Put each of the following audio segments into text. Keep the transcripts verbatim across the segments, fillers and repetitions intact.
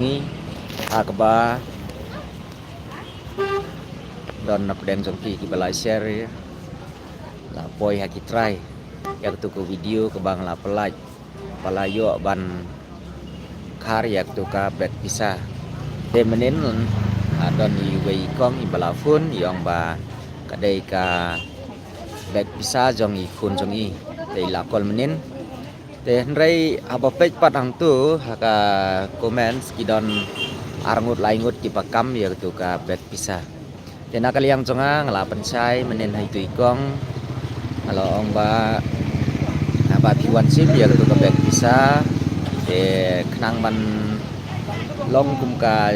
ngi ha kaba don na pdeng jong phi kiba la share, la poi ha ki trai ïa katu ka video kaba nga la pynlait ba la ïoh ban khar ïa katu ka bag pisa. Te mynnin, ah, don iwei i kong iba la phone i ong ba ka dei ka bag pisa jong i khun jong i. Te i la call mynnin. Te hynrei haba peit pat hangtu ha ka comments ki don arngut laingut kiba kam ïa katu ka bag pisa. Te na ka liang jong nga nga la pynshai mynnin ha itu i kong. Nga la ong ba haba phi wan shim ïa katu ka bag pisa, te khnang ban long kum ka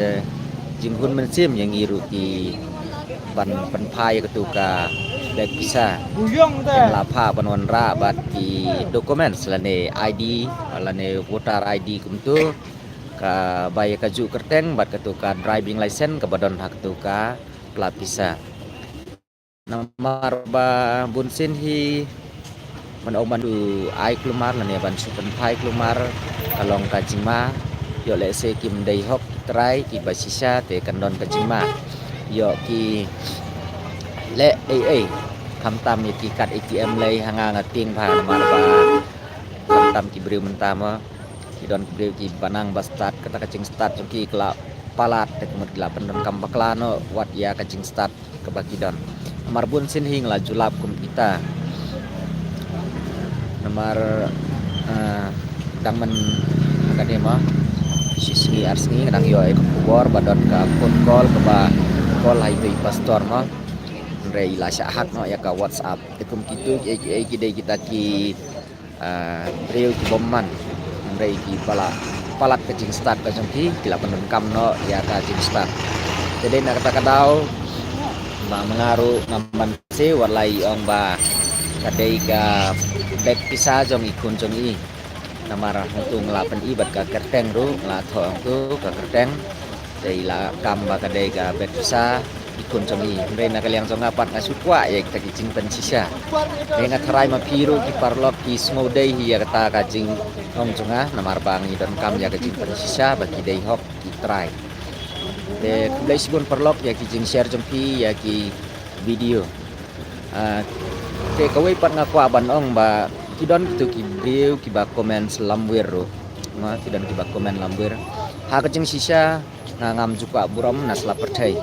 jinghun mynsiem ïa ngi ruh ki ban pynphai ïa katu ka bag pisa. Nga la phah ban wanrah bad ki documents lane I D lane voter I D kumtu, kaba ïa kajuh kyrteng bad katu ka driving license kaba don ha katu ka pla pisa. Namar ba bunsien hi man ong man u ai kulmar lane ban shu pynphai kulmar ka long ka jingma. Ïoh lehse kim dei hok ki trai kiba shisha te kan don ka jingma. Ïoh ki leh ei ei, khamtam ïa ki card A T M lei ha nga nga tieng bha namar ba khamtam ki briew mynta mo. Ki don ki briew kiba nang ba start, kata ka jingstart jong ki ka la palat te ka mut ki la pyndonkam bakla noh wat ïa ka jingstart kaba ki don. Namar bunsien hi nga la ju lap kum kita. Namar, eh, dang man ha kane mo, shi sngi ar sngi nga dang ïoh ïa ka khubor ba don ka phone call kaba call ha itu i pastor mo. Hynrei i la shah hack noh ïa ka WhatsApp. Te kum kitu kiei kiei ki dei kita ki ah, briew ki bym man. Hynrei kiba la palat ka jingstart ka jong ki, ki la pyndonkam noh ïa ka jingstart. Te dei na kata ka daw ba ma nga ruh ngam ban siew wat la i ong ba ka dei ka bag pisa jong i khun jong i. Namar hangtu nga la pyni bad ka kyrteng ruh, nga la thoh hangtu ka kyrteng. Te i la kam ba ka dei ka bag pisa i khun jong i. Hynrei na ka liang jong nga pat nga shu kwah ïa kita ki jingpynshisha. Hynrei nga tharai ma phi ruh ki paralok ki sngew dei hi ïa kata ka jingong jong nga namar ba ngi donkam ïa ka jingpynshisha ba ki dei hok ki trai. Te khublei shibun paralok ïa ki jingshare jong phi ïa ki video. Ah, te kawei pat nga kwah ban ong ba ki don kitu ki briew kiba comment lamwir ruh. Ma ki don kiba comment lamwir. Ha ka jingshisha nga ngam ju kwah burom na sla pyrthei.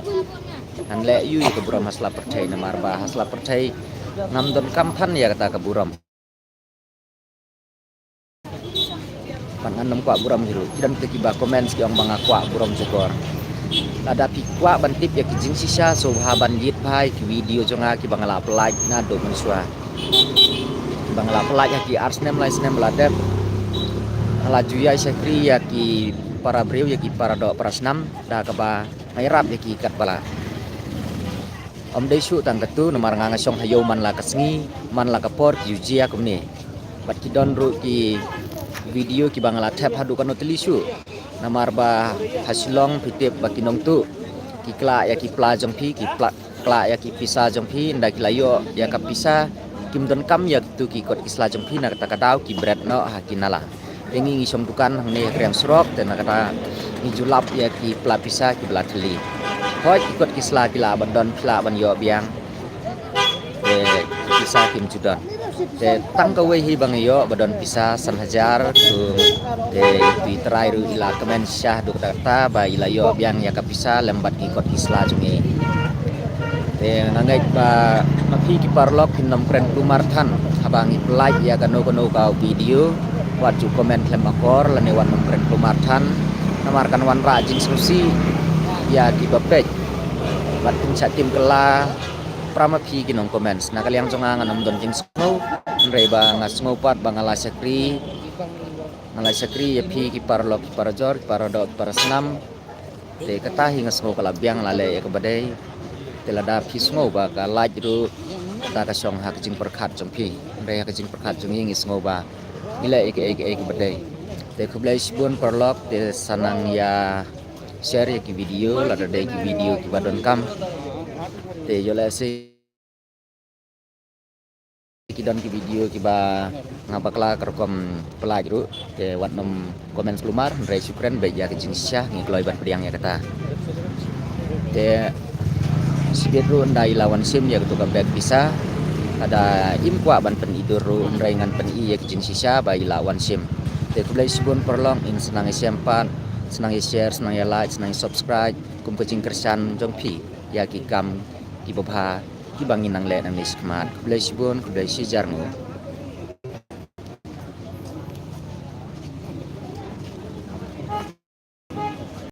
Ngan leh ïa ka burom ha sla pyrthei namar ba ha sla pyrthei ngam donkam than ïa kata ka burom. Pat ngan nym kwah burom hi ruh. Ki don te kiba comment ki ong ba nga kwah burom jukor. Lada phi kwah ban tip ïa ki jingshisha sngewbha ban ïit bha ïa ki video jong nga kiba nga la pynlait naduh mynshuwa. Kiba nga la pynlait ha ki ar snem lai snem ba la dep. Nga la ju ïai shakri ïa ki para briew, ïa ki para doh para snam da kaba nga ïarap ïa ki katba lah. Ym dei shuh tang katu namar nga nga shong ha ïew man la ka sngi man la ka por ki ju jia kumne. Bad ki don ruh ki video kiba nga la thep haduh kano tylli shuh. Namar ba ha Shillong phi tip ba ki nongtuh ki klah ïa ki pla jong phi, ki pla, klah ïa ki pisa jong phi, ynda ki la ïoh ïa ka pisa kim donkam ïa kitu ki kot ki sla jong phi. Na kata ka daw ki bret noh ha ki nala. Te ngi ngi shong dukan hangne ha kriang surok, te na kata ngi ju lap ïa ki pla pisa kiba la thylli. Hooid ki kot ki sla ki lah ban don, phi lah ban ïoh biang. Te ki pisa kim ju don. Te tang kawei hi ba nga ïoh ba don pisa san hajar tu. Te tu i trai ruh i la kmen shisha haduh katta katta ba i la ïoh biang ïa ka pisa lem bad ki kot ki sla jong i. Te nga ngeit ba ma phi ki paralok phin nym kren kulmar than haba ngi pynlait ïa kano kano ka video. Wat ju comment khlem akor lane wat nym kren kulmar than. Namar kan wanrah jingsngewsih ïa kiba peit. Bad phin shah tim kylla para ma phi ki nong comments. Na ka liang jong nga ngan nym don jingsngew. Hynrei ba nga sngew pat ba nga la shakri, nga la shakri ïa phi ki paralok ki parajor, ki paradoh ki parasnam. Te kata hi nga sngew ka la biang, la leh ïa kaba dei. Te lada phi sngew ba ka lait ruh, kata ka shong ha ka jingpyrkhat jong phi. Hynrei ha ka jingpyrkhat jong ngi ngi sngew ba ngi leh ïa kaei kaei kaba dei. Te khublei shibun paralok, te sa nang ïa share ïa ki video, lada dei ki video kiba donkam. Te ïoh lehse Ki don ki video kiba nga bakla ka rukom pynlait ruh, te wat nym comment kulmar, hynrei shu kren beit ïa ka jingshisha, ngi kloi ban pdiang ïa kata. Te shibit ruh ynda i la wan shim ïa katu ka bag pisa, lada im kwah ban pyni dur ruh, hynrei ngan pyni ïa ka jingshisha ba i la wan shim. Te khublei shibun paralok, in sa nang ïa shem pat, sa nang ïa share, sa nang ïa like, sa nang ïa subscribe kum ka jingkyrshan jong phi ïa ki kam kiba bha kiba ngin nang leh nangne shakhmat. Khublei shibun, khublei shihajar nguh.